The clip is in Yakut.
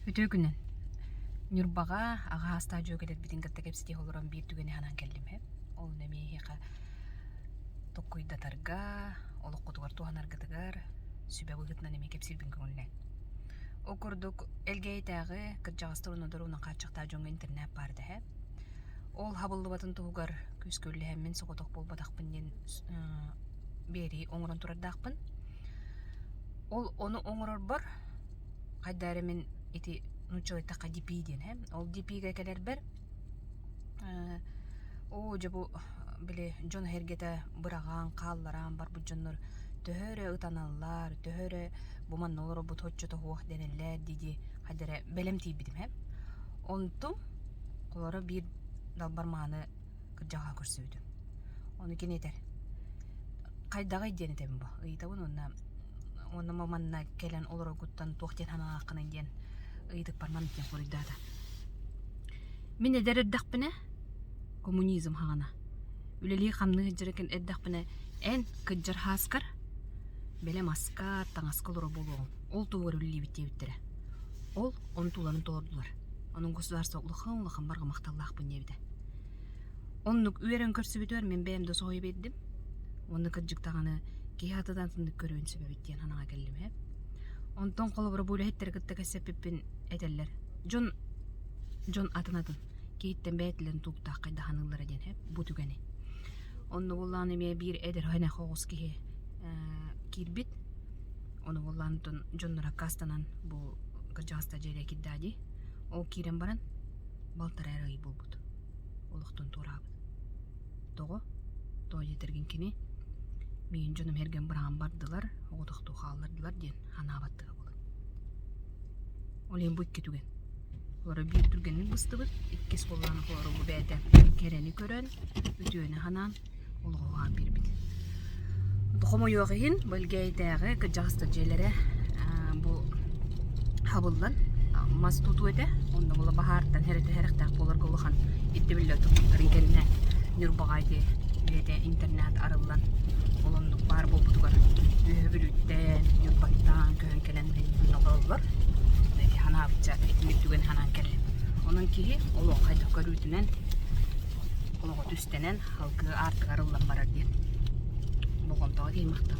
Үтүө күнүн! Ньурбаҕа аҕа саастаах дьүөгэлэрбитин кытта кэпсэтиэх олорон биир түгэни санаан кэллим ээ. Ол эмиэ эһиэхэ толкуйдатарга, олоххутугар туһанаргытыгар сүбэ быһыытынан эмиэ кэпсиирбин көҥүллээҥ. Ол курдук Элгээйитээҕи кырдьаҕастар уонна доруобунан хааччахтаах дьоҥҥо интернат баар этэ ээ. Ол хабыллыбатын туһугар күүскэ үллэһэммин соҕотох буолбатахпын диэн биэрии оҥорон турардаахпын. Ол ону оҥорорбор хайда эрэ мин ити нууччалыйтахха ДП диэн ээ. Ол ДП-гэ кэлэрбэр оо дьэ бу били дьон эһэргэтэ быраҕан, хаалларан барбыт дьоннор төһө эрэ ытаналлар, төһө эрэ бу манна олоробут соччото суох дэнэллэр дии-дии хайда эрэ бэлэм тиийбитим ээ. Онтум холоро биир далбар мааны кырдьаҕаһы көрсүбүтүм. Ону кини этэр: «Хайдаҕый?» диэн этэбин бу. Ыйытабын уонна уонна манна кэлэн олороргуттан туох диэн санаалааххыный диэн ыйытыкпар маннык диэн хоруйдаата. Мин эдэр эрдэхпинэ, коммунизм хаҕана, үлэлии-хамныы сылдьар эрдэхпинэ, эн кырдьар һааскар бэлэм аска, таҥаска олорор буолуоҕуҥ. Ол туһугар үлэлиибит диэбиттэрэ. Ол онтуларын толордулар. Онон государство улахан-улахан барҕа махталлаахпын диэбитэ. Оннук үөрэн көрсүбүтүгэр мин бэйэм да соһуйа биэрдим. Уонна кырдьык даҕаны киһи атынан атыннык көрүөн сөп эбит диэн санааҕа кэллим ээ. Онтон холобура бу үлэһиттэри кытта кэпсэппиппин этэллэр. Дьон дьон атын-атын киһиттэн бэйэтилэрин тулуктаах хайдах аныыллара диэн ээ бу түгэни. Онно буоллаҕына эмиэ биир эдэр хэнэх оҕус киһи киирбит. Ону буоллаҕына онтон дьоннор аккаастанан бу кырдьаҕастар дьиэлэрэ киирдэҕэ дии. Ол киирэн баран балтараа эрэ ый буолбут. Олохтон туораабыт. Тоҕо? Тоҕо диэтэргин кини миигин дьонум эргэн быраҕан бардылар, оҕотохтуу хааллардылар диэн санаабаттыга буолан. Ол иһин бу икки түгэн. Олоро биир түргэнник быстыбыт, иккис буоллаҕына холоро бу бэйэтэ кэрэни көрөн, үтүөнү санаан олоҕу уһаан биэрбит. Хомойуох иһин, бу Элгээйитээҕи кырдьаҕастар дьиэлэрэ бу хабыллан мас тутуу этэ. Онно була баһаартан хэрэтэ-сэрэхтээх буоларга улахан ирдэбиллэр турбуттарын кэннэ Ньурбаҕа ити бэйэтэ интернат арыллан ол оннук баар буолбутугар Үөһэ Бүлүүттэн, Ньурбаттан көһөн кэлэн билигин олороллор. Ити санаабычча итинник түгэн санаан кэллим. Онон киһи олоҕу хайдах көрүүтүнэн олоҕо түстэнэн халгыы аартыгар ыллан барар диэн болҕомтоҕо тииймэхтэн.